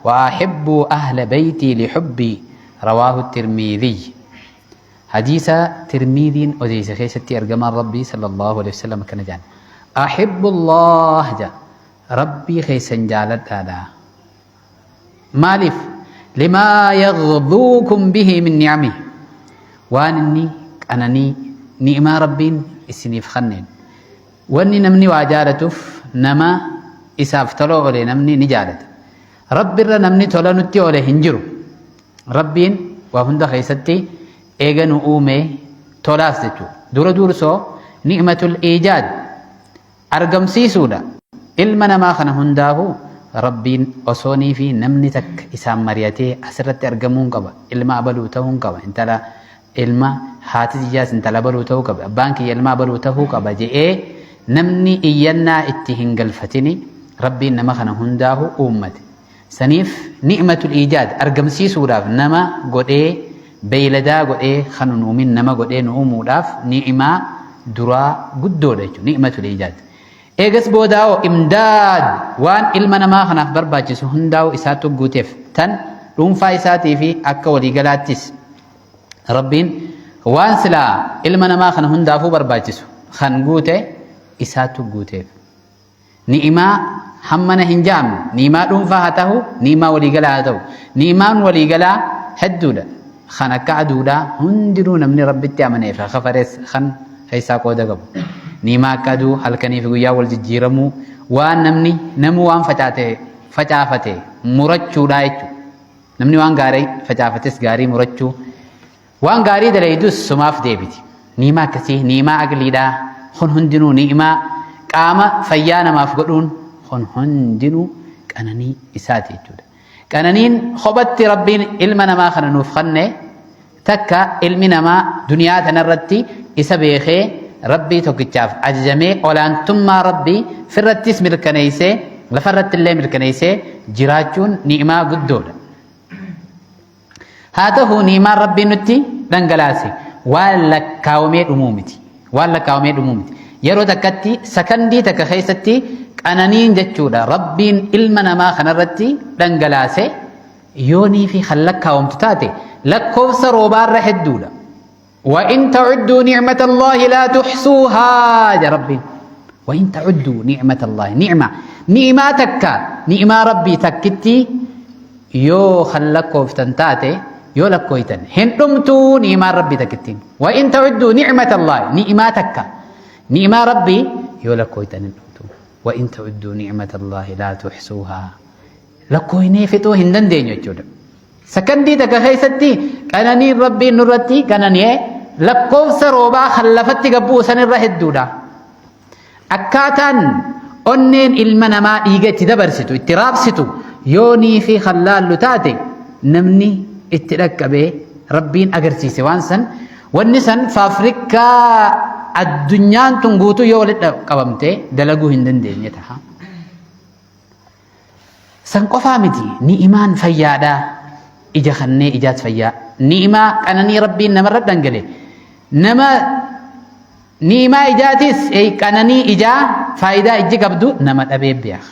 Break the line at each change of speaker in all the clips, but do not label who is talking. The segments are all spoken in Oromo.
وأحبوا أهل بيتي لحبي. رواه الترمذي. حديث ترمذي أديس خيستي أرجمان ربي صلى الله عليه وسلم كان جان أحب الله جا ربي خيسن جالت هذا مالف لما يغضوكم به من نعمه وانني أنني نعمة ربين إسنيف خنين واني نمني وجالتف نما إساف تلو أولي نمني نجالت رب الر نمني تلو نتي أولي هنجرو ربين وهند خيستي إيغن أومي تولاف زتو دور دور سو نعمة الإيجاد أرقم سيسودا إلما نما خنا هنداهو ربين أصوني في نمني تك إسام مريتي أسرت أرقمون قبا إلما أبلو تهون قبا انت لا إلما هاتي جاس انت لا بلو تهو قبا بانكي إلما أبلو تهو قبا جي إيه نمني إينا اتهنقل فتني ربي نما خنا هنداهو أمتي سنيف نعمة الإيجاد أرقم سيسودا نما قد إيه بيلدا قد إيه خنو من نما قد إيه نؤمو داف نعمة درا قدو ديتو نعمة الإيجاد. إيجس بوداو إمداد وان إلما نما خناف برباجس هنداو إساتو قوتف تن رونفا إساتي في أكا وليقلاتس ربين وان سلا إلما نما خن هندافو برباجس خن قوته إساتو قوتف نعمة همنا هنجام نعمة رونفا هتهو نعمة وليقلا هتهو نعمة وليقلا حدودا خن أكا هندرو نمني ربي تأمني فخفرس خن خيسا قودا قبو نيما كادو halkanii fi guyyaa wal jijjiiramuu waan namni namuu waan facaafate murachuudha jechuudha. Namni waan gaarii facaafates gaarii murachuu waan gaarii dalaydus sumaaf deebiti. Niimaa akkasii niimaa aqliidhaa kun hundinuu niimaa qaama fayyaa namaaf godhuun kun hundinuu qananii isaati jechuudha. Qananiin kophatti rabbiin ilma namaa kana nuuf kenne takka ilmi namaa duniyaa tanarratti isa beekee rabbii tokkichaaf ajajamee olaantummaa rabbii firrattis mirkaneessee lafarratti illee mirkaneessee jiraachuun ni'imaa guddoodha. Haa ta'u ni'imaan rabbii nutti dhangalaase waan lakkaawamee dhumuu miti. Waan lakkaawamee dhumuu miti. Yeroo takkatti sakandii takka keessatti qananiin jechuudha rabbiin ilma namaa kanarratti dhangalaase yoonii fi kan lakkaawamtu taate lakkoofsa roobaarra hedduudha. وإن تعدوا نعمة الله لا تحصوها يا ربي. وإن تعدوا نعمة الله نعمة نعمتك نعمة ربي تكتي يو خلقوا فتنتاتي يو لكويتن هندمتو نعمة ربي تكتين. وإن تعدوا نعمة الله نعمتك نعمة ربي يو لكويتن هندمتو. وإن تعدوا نعمة الله لا تحصوها لكويني فتو هندن دين يجود سكندي تكخيستي كانني ربي نرتي كانني لكوف سروبا خلفتي قبو سن الرهدودا أكاتن أنين المنما إيجتي دبرستو اترابستو يوني في خلال لتاتي نمني اتلك به ربين أجرسي سوانسن والنسن فافريكا الدنيا تنقوتو يولد قبمتي دلقو هندن دين يتها سنقفامتي نيمان فيادا إجا خني إجات فيا نيما كانني ربي نمر دنگلي نما نيما إجاتس أي كانني إجا فايدة إجي قبدو نما أبي بيخ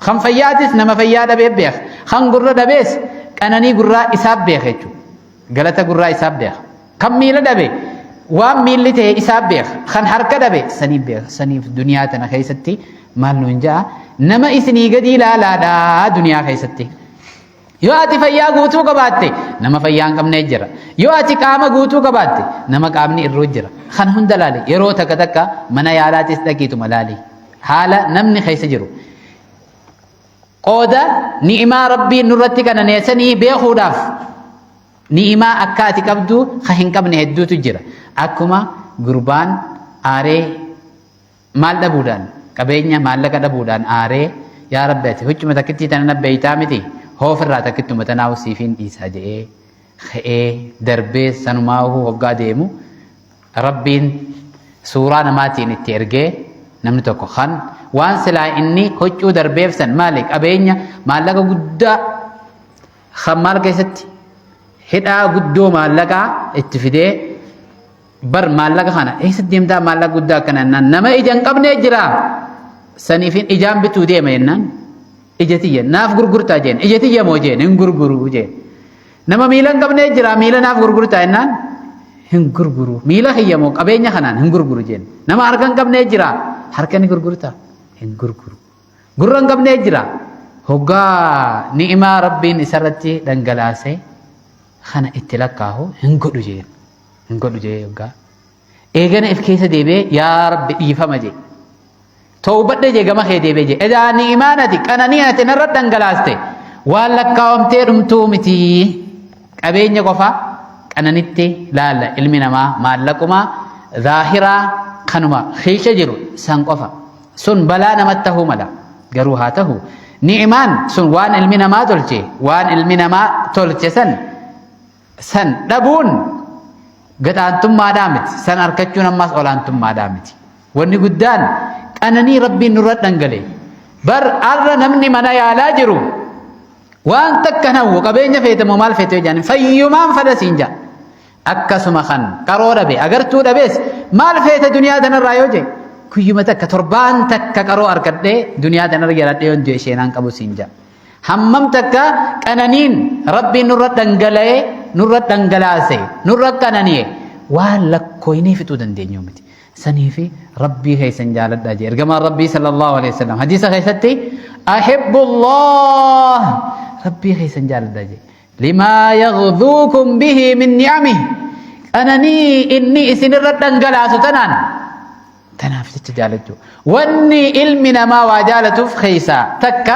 خم فياتس نما فيا أبي بيخ خم قرة دبيس كانني قرة إساب بيخ يجو غلطة قرة إساب بيخ خم ميل دبي وام ميل ته إساب بيخ خم حركة دبي سني بيخ سني في دنيا تنا خيستي مال نونجا نما إسني قدي لا لا دا دنيا خيستي yoo ati fayyaa guutuu qabaatte nama fayyaa hin qabne jira. Yoo ati qaama guutuu qabaatte nama qaamni irroo jira. Kan hunda laali yeroo takka takka mana yaalaatis dhaqiituma laali. Haala namni keessa jiru. Qooda ni'imaa rabbii nurratti qananeessanii beekuudhaaf ni'imaa akka ati qabdu ka hin qabne hedduutu jira. Akkuma gurbaan aaree maal dhabuudhaan qabeenya maallaqa dhabuudhaan aaree yaa rabbi ati huccuma takkittii tana nabbeeytaa miti. Hoofirraa takkittuma tanaa usiifiin dhiisaa jedhee ka'ee darbee sanumaahuu hoggaa deemu rabbiin suuraa namaatiin itti ergee namni tokko kan waan silaa inni huccuu darbeef san maali qabeenya maallaqa guddaa kan maal keessatti hidhaa guddoo maallaqaa itti fidee bar maallaqa kana eessa deemtaa maallaqa guddaa akkana jennaan nama ija hin qabnee jira saniifin ijaan bituu deema jennaan. Ija tiyya naaf gurgurtaa jeen. Ija tiyya moo jeen hin gurguru jeen. Nama miila hin qabnee jira miila naaf gurgurtaa jennaan hin gurguru. Miila kiyya moo qabeenya kanaan hin gurguru jeen. Nama harka hin qabnee jira harka ni gurgurtaa hin gurguru. Gurra hin qabnee jira hoggaa ni'imaa Rabbiin isarratti dhangalaase kana itti lakkaahu hin godhu jeen. Hin godhu jee hoggaa. Eegana if keessa deebi'ee yaa Rabbi dhiifama jee. Towbadhe jee gama kee deebi'ee jee. Edaa ni'imaan ati qananii ati narra dhangalaaste waan lakkaawamtee dhumtuu miti. Qabeenya qofa qananitti laalla ilmi namaa maallaquma zaahiraa kanuma keessa jiru san qofa. Sun balaa namatti tahuu mala. Garuu haa tahu ni'imaan sun waan ilmi namaa tolche waan ilmi namaa tolche san San dhabuun gad-aantummaadhaa miti. San arkachuun ammaas olaantummaadhaa miti. Wanni guddaan qananii Rabbiin nurra dhangale. Bar arra namni mana yaalaa jiru waan takka hin hawwu qabeenya feete moo maal feete jedhanii fayyumaan fedha siin jedha. Akkasuma kan qaroo dhabe agartuu dhabees maal feete duniyaa tanarraa yoo jedhe guyyuma takka torbaan takka qaroo argadhee duniyaa tanarra jiraadhee yoon du'e isheenaan qabu siin jedha. Hammam takka qananiin Rabbiin nurra dhangala'e, nurra dhangalaase, nurra qanani'e waan lakkooynee fixuu dandeenyu miti. Saniifi Rabbii keessan jaaladhaa jee. Ergamaan Rabbii sallallahu alaihi wasallam hadiisa keessatti ahibbullah Rabbii keessan jaaladhaa jee. Limaa yaghduukum bihi min ni'amihi qananii inni isinirra dhangalaasu tanaan Tanaaf jecha jaalachuu. Wanni ilmi namaa waa jaalatuuf keessaa takka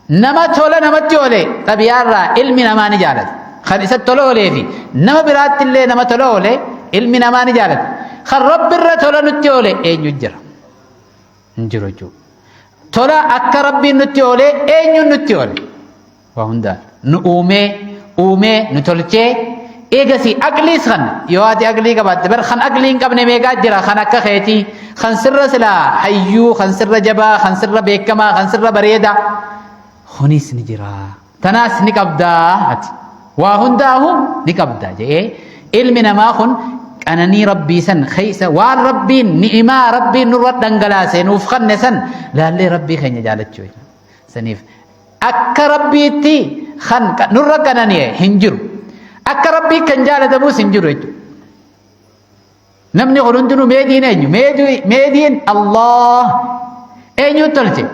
nama tola namatti oole xabiyaarraa ilmi namaa ni jaalata. Kan isa tola oolee fi nama biraatti illee nama tola oole ilmi namaa ni jaalata. Kan Rabbirra tola nutti oole eenyu jira? Hin jiru jechuudha. Tola akka Rabbiin nutti oole eenyuun nutti oole? Waa hundaan nu uumee uumee nu tolchee eegasii aqliis kan yoo ati aqlii qabaatte bar kan aqlii hin qabne meeqaa jira kan akka keetii kan sirra silaa hayyuu kan sirra jabaa kan sirra beekamaa kan sirra bareedaa kunis ni jira tanaas ni qabdaa ati waa hundaahu ni qabda jedhee ilmi namaa kun qananii rabbii san keessa waan rabbiin ni'imaa rabbiin nurra dhangalaase nuuf kanne san laallee rabbii keenya jaalachuu saniif Akka Rabbiitti kan nurra qanani'e hin jiru. Akka Rabbii kan jaalatamus hin jiru jechuudha. Namni kun hundinuu meediin eenyu? Meediin Allah. Eenyu tolche?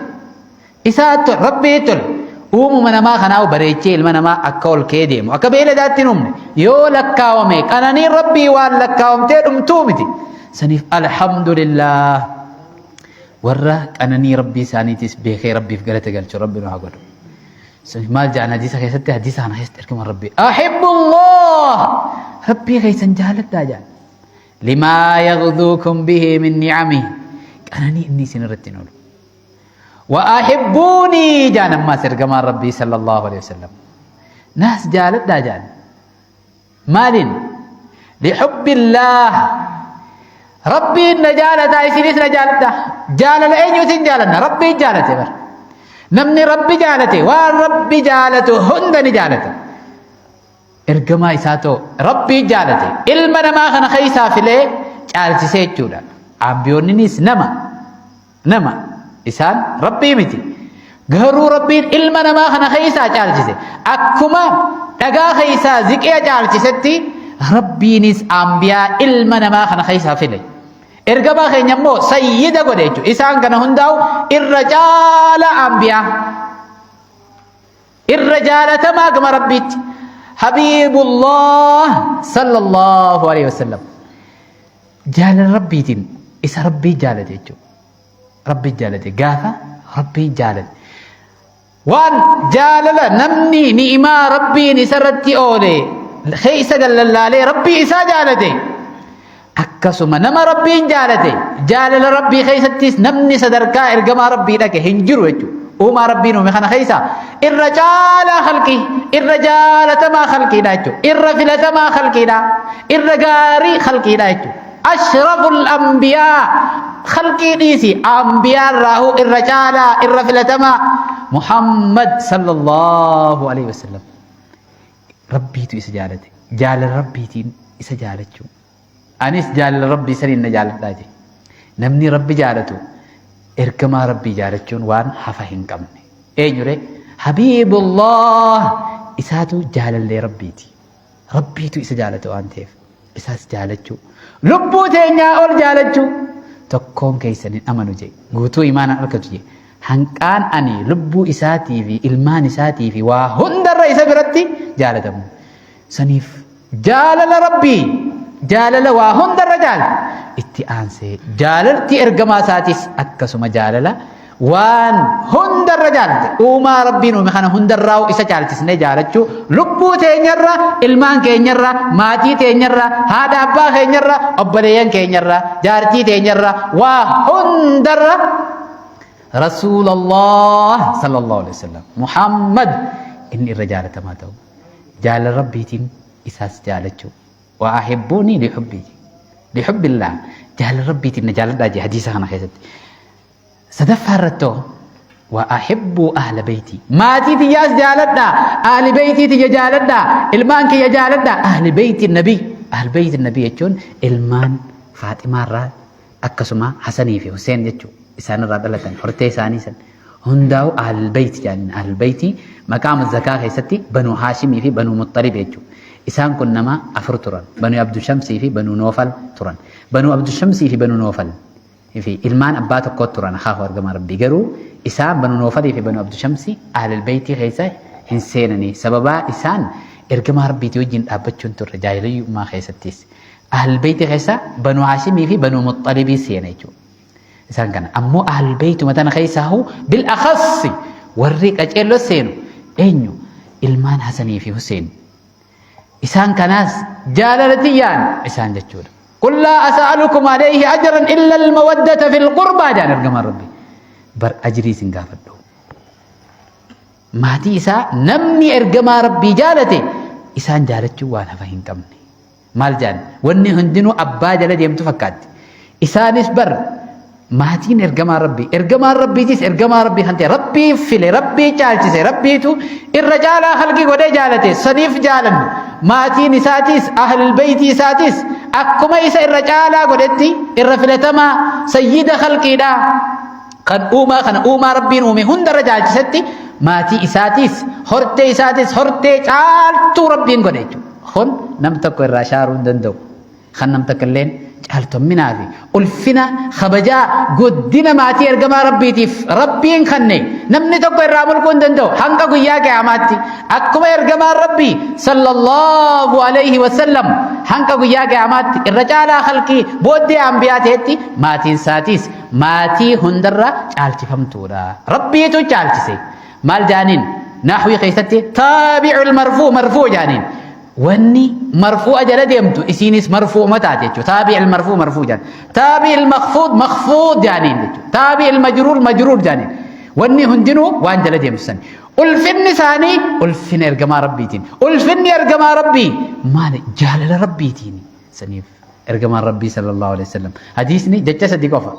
Isaa tol, Rabbii tol. Uumuma namaa kanaa bareechee ilma namaa akka ol ka'ee deemu. Akka beeladaatti hin uumne. Yoo lakkaawame qananiin Rabbii waan lakkaawamtee dhumtuu miti. Saniif alhamdulillah. Warra qananii Rabbii isaaniitis beekee Rabbiif galata galchu Rabbi nu haa godhu. Maal jedhan hadiisa keessatti hadiisa kana keessatti ergamaan Rabbii Ahibbullah Rabbii keessan jaaladhaa jedhan. Limaa yaghduukum bihi min ni'amihi qananii inni isin irratti hin oolu. Wa ahibbuunii jedhan ammaas ergamaan Rabbii sallallahu alaihi wasallam. Naas jaaladhaa jedhan. Maaliin? Lixubbillaah. Rabbiin na jaalataa isinis na jaaladha. Jaalala eenyuutiin jaalanna? Rabbiin jaalate bara. Namni Rabbi jaalate waan Rabbi jaalatu hunda ni jaalata. Ergamaa isaa ta'u Rabbii jaalate ilma namaa kana keessaa filee caalchisee jechuudha. Ambiyoonninis nama nama isaan Rabbii miti. Garuu Rabbiin ilma namaa kana keessaa caalchise. Akkuma dhagaa keessaa ziqiya caalchisetti Rabbiinis ambiyaa ilma namaa kana keessaa file. Ergamaa keenya immoo sayyida godhe jechuudha. Isaan kana hundaa'u irra caala ambiyaa. Irra jaalatamaa gama Rabbiitti. Habiibullah sallallahu alaihi wasallam. Jaalala Rabbiitiin isa Rabbii jaalate jechuudha. Rabbii jaalate gaafa Rabbiin jaalate. Waan jaalala namni ni'imaa Rabbiin isarratti oole keessa gallallaalee Rabbii isaa jaalate. Akkasuma nama Rabbiin jaalate jaalala Rabbii keessattis namni sadarkaa ergamaa Rabbii dhaqe hin jiru jechuudha. Uumaa Rabbiin uume kana keessa irra caalaa khalqii irra jaalatamaa khalqiidha jechuudha. Irra filatamaa khalqiidha. Irra gaarii khalqiidha jechuudha. Ashraful anbiyaa khalqii dhiisi anbiyaa irraa irra caalaa irra filatamaa Muhammad sallallahu alaihi wasallam. Rabbiitu isa jaalate. Jaalala Rabbiitiin isa jaalachuu. Anis jaalala Rabbii saniin na jaaladhaa jedhe. Namni Rabbi jaalatu ergamaa Rabbii jaalachuun waan hafa hin qabne. Eenyure? Habiibullah isaatu jaalallee Rabbiiti. Rabbiitu isa jaalata waan ta'eef isaas jaalachuu. Lubbuu teenyaa ol jaalachuu. Tokkoon keessan hin amanu jee. Guutuu imaanaan argatu jee. Hanqaan ani lubbuu isaatii fi ilmaan isaatii fi waa hundarra isa biratti jaalatamu. Saniif jaalala Rabbii jaalala waa hundarra jaalata. Itti aansee jaalalti ergamaa isaatis akkasuma jaalala waan hundarra jaalate. Uumaa Rabbiin uume kana hundarraa isa caalchisnee jaalachuu lubbuu teenyarra, ilmaan keenyarra, maatii teenyarra, haadha abbaa keenyarra, obboleeyyan keenyarra, jaartii teenyarra waa hundarra Rasuulallah sallallahu alaihi wasallam Muhammad inni irra jaalatamaa ta'u. Jaalala Rabbiitiin isaas jaalachuu. Wa ahibbuunii lihubbii. Lihubbillah. Jaalala Rabbiitiin na jaaladhaa jee hadiisa kana keessatti. Sadaffaa irrattoo wa ahibbuu ahla beeytii. Maatii tiyyaas jaaladhaa. Ahli beeytii tiyya jaaladhaa. Ilmaan kiyya jaaladhaa. Ahli beeyti nabii. Ahli beeyti nabii jechuun ilmaan Faaximaa irraa akkasuma Hasanii fi Huseen jechuudha. Isaan irraa dhalatan hortee isaanii san. Hundaa'u ahlul beeyti jedhaniin. Ahlul beeyti maqaama zakaa keessatti Banuu Haashimii fi Banuu Muxxalib jechuudha. Isaan kun nama afur turan. Banuu Abdushamsii fi Banuu Noofal turan. Banuu Abdushamsii fi Banuu Noofal fi ilmaan abbaa tokkoo turan akaakuu argamaa Rabbii. Garuu isaan Banuu Noofalii fi Banuu Abdushamsii ahlul beeytii keessa hin seenanii. Sababaa isaan ergamaa Rabbiitii wajjin dhaabbachuun turre jaahiliyyummaa keessattis. Ahlul beeytii keessa Banuu Haashimii fi Banuu Muxxalibii seena jechuudha. Isaan kana ammoo ahlul beeytuma tana keessaahu bil akhassi warri qaceelloo seenu eenyu ilmaan Hasanii fi Huseen. Isaan kanaas jaalala tiyyaan isaan jechuudha. Qul laa as'alukum alayhi ajran illa al-mawaddata fil qurbaa jedhan ergamaan Rabbi. Bar ajrii isin gaafadhu. Maatii isaa namni ergamaa Rabbii jaalate isaan jaalachuu waan hafa hin qabne. Maal jedhan? Wanni hundinuu abbaa jala deemtu fakkaatti. Isaanis bar maatiin ergamaa Rabbii. Ergamaan Rabbiitis ergamaa Rabbii kan ta'e Rabbii file, Rabbii caalchise, Rabbiitu irra caalaa halqii godhee jaalate. Saniif jaalannu. Maatiin isaatis, ahlul beeytii isaatis akkuma isa irra caalaa godhetti irra filatamaa sayyida halqiidhaa. Kan uumaa kana uumaa Rabbiin uume hundarra caalchisetti maatii isaatis, hortee isaatis, hortee caaltuu Rabbiin godhe jechuudha. Kun nam tokko irraa shaaruu hin danda'u. Kan nam takka illeen caaltomminaa fi ulfina kabajaa guddina maatii ergamaa Rabbiitiif Rabbiin kanne namni tokko irraa mulquu hin danda'u hanga guyyaa qiyaamaatti. Akkuma ergamaan Rabbii sallallahu alayhi wasallam hanga guyyaa qiyaamaatti irra caalaa halqii booddee ambiyaa ta'etti maatiin isaatiis maatii hundarra caalchifamtuudha. Rabbiitu caalchise. Maal jaaniin? Nahwii keessatti taabi'ul marfuu marfuu jaaniin. Wanni marfuu'a jala deemtu isiinis marfuu'uma taate jechuudha. Taabi'ul marfuu marfuu jaan. Taabi'ul makfuud makfuud jaaniin jechuudha. Taabi'ul majruur majruur jaaniin. Wanni hundinuu waan jala deemtu sani. Ulfinni isaanii ulfina ergamaa Rabbiitiin. Ulfinni ergamaa Rabbii maali? Jaalala Rabbiitiin. Saniif ergamaan Rabbii sallallahu alaihi wasallam. Hadiisni jecha sadi qofa.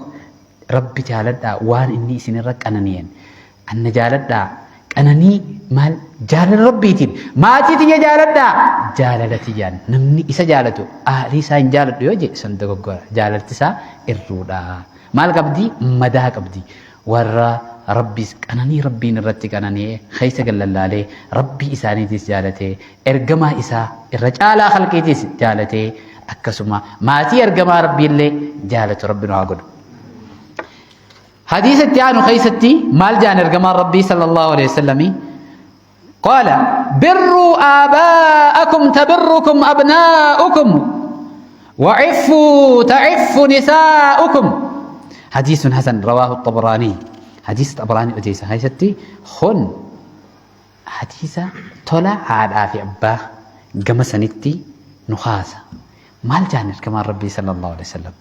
Rabbi jaaladhaa waan inni isinirra qanani'een. Anna jaaladhaa qananii maal jaalala Rabbiitiin maatii tiyya jaaladhaa jaalala tiyyaan namni isa jaalatu aarii isaa hin jaaladhu yoo jedhe san dogoggora jaalalti isaa irruudha. Maal qabdi madaa qabdi warra Rabbiis qananii Rabbiin irratti qanani'e keessa gallallaalee Rabbii isaaniitis jaalatee ergamaa isaa irra caalaa halqiitis jaalatee akkasuma maatii ergamaa Rabbiillee jaalatu Rabbi nu haa godhu. Hadiisa itti aanu keessatti maal jedhan ergamaan Rabbii sallallahu alaihi wasallamii? Qaala birruu aabaa'akum tabirrukum abnaa'ukum waciffuu taciffu nisaa'ukum. Hadiisun hasan rawaahu xabraanii. Hadiisa xabraanii odeessa keessatti kun hadiisa tola haadhaa fi abbaa gama sanitti nu kaasa. Maal jedhan ergamaan Rabbii sallallahu alaihi wasallam?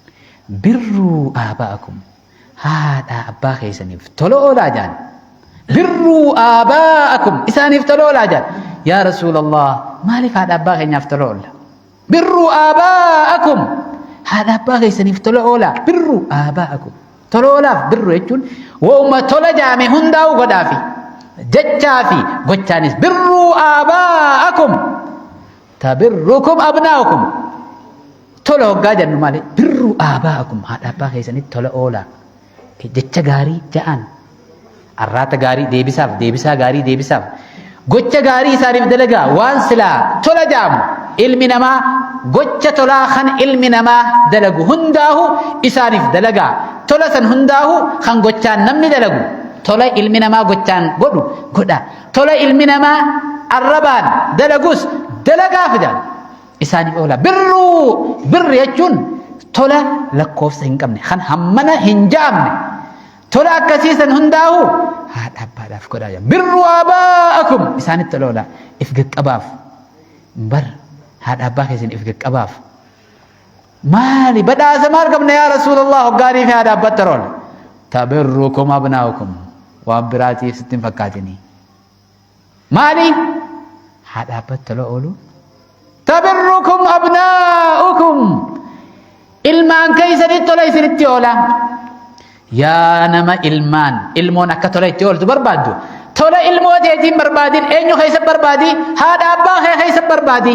Birruu aabaa'akum haadhaa abbaa keessaniif tola oolaa jedhan. Birruu aabaa'akum isaaniif tola oolaa jedhan. Yaa Rasuulallah maaliif haadha abbaa keenyaaf tola oolla? Birruu aabaa'akum haadha abbaa keessaniif tola oolaa. Birruu aabaa'akum tola oolaaf birruu jechuun waa'uma tola jaame hundaa'u godhaafi jechaa fi gochaanis birruu aabaa'akum tabirrukum abnaa'ukum Tola hoggaa jennu maali? Birruu aabaa'akum haadha abbaa keessanitti tola oolaa. Jecha gaarii ja'an. Arraata gaarii deebisaaf, deebisaa gaarii deebisaaf. Gocha gaarii isaaniif dalagaa. Waan silaa tola jaamu ilmi namaa, gocha tolaa kan ilmi namaa dalagu hundaahu isaaniif dalagaa. Tola san hundaahu kan gochaan namni dalagu, tola ilmi namaa gochaan godhu godha, tola ilmi namaa arrabaan dalagus dalagaa fidan isaaniif oola. Birruu, birri jechuun tola lakkoofsa hin qabne, kan hammana hin ja'amne. Tola akkasii san hundaahu haadha abbaadhaaf godhaa jira. Birru abaa'akum, isaanitti tola oolaa. If gaqqabaaf bar, haadha abbaa keessan if gaqqabaaf. Maali badhaasa maal qabna yaa Rasuulallah hoggaanii fi haadha abbaatti tola oola? Tabirrukum abnaa'ukum, waan biraatiif sitti hin fakkaatinii. Maali haadha abbaatti tola oolu? Tabirrukum abnaa'ukum, ilmaan keessanitti tola isinitti oola. Yaa nama ilmaan, ilmoon akka tola itti ooltu barbaaddu, tola ilmoo teetiin barbaadin. Eenyu keessa barbaadi? Haadha abbaa kee keessa barbaadi.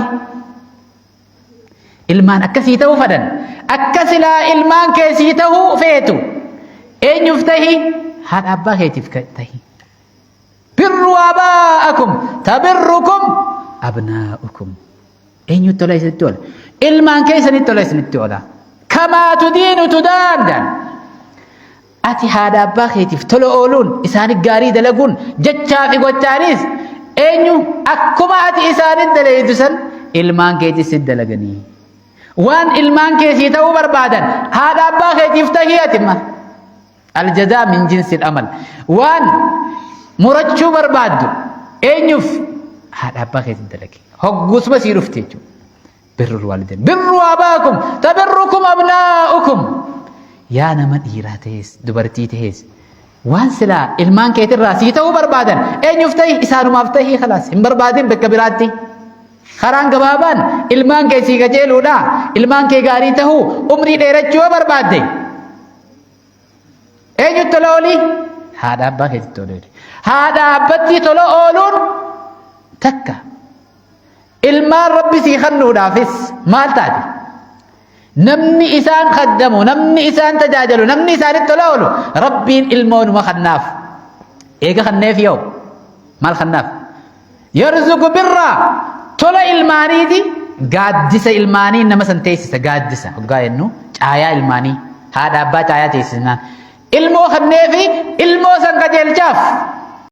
Ilmaan akkasii ta'uu fadhan, akka silaa ilmaan keessii ta'uu feetu, eenyuuf tahi? Haadha abbaa keetiif tahi. Birru abaa'akum tabirrukum abnaa'ukum. Eenyutti tola isinitti oola? Ilmaan keessanitti tola isinitti oola. Kamaa tudiinu tudaan. Ati haadha abbaa keetiif tola ooluun, isaanii gaarii dalaguun, jechaa fi gochaanis, eenyu akkuma ati isaaniin dalaydu san ilmaan keetis si dalaganii. Waan ilmaan keessii ta'uu barbaadan haadha abbaa keetiif tahii ati ma. Aljazaa min jinsil amal. Waan murachuu barbaaddu eenyuuf? Haadha abbaa keetiin dalage. Hogguusuma sii dhufti jechuudha. Birrul waalideen. Birru abaakum tabirrukum abnaa'ukum. Yaa nama dhiiraa ta'es dubartii ta'es, waan silaa ilmaan keetirraa sii ta'uu barbaadan eenyuuf tahi? Isaanumaaf tahii, khalaas, hin barbaadin bakka biraatti. Karaan gabaabaan ilmaan kee sii qajeeluudha. Ilmaan kee gaarii tahuu, umrii dheerachuu yoo barbaadde, eenyutti tola oolii? Haadha abbaa keetitti tola ooli. Haadha abbatti tola ooluun takka ilmaan Rabbi sii kennuudhaafis maal taate? Namni isaan kaddamu, namni isaan tajaajilu, namni isaanitti tola oolu, Rabbiin ilmoonuma kennaaf. Eega kenneef yoo maal kennaaf? Yarzuqu birraa, tola ilmaaniiti. Gaaddisa ilmaanii nama san teessisa. Gaaddisa hoggaa jennu caayaa ilmaanii, haadha abbaa caayaa teessisnaan ilmoo kenneefi ilmoo san qajeelchaaf.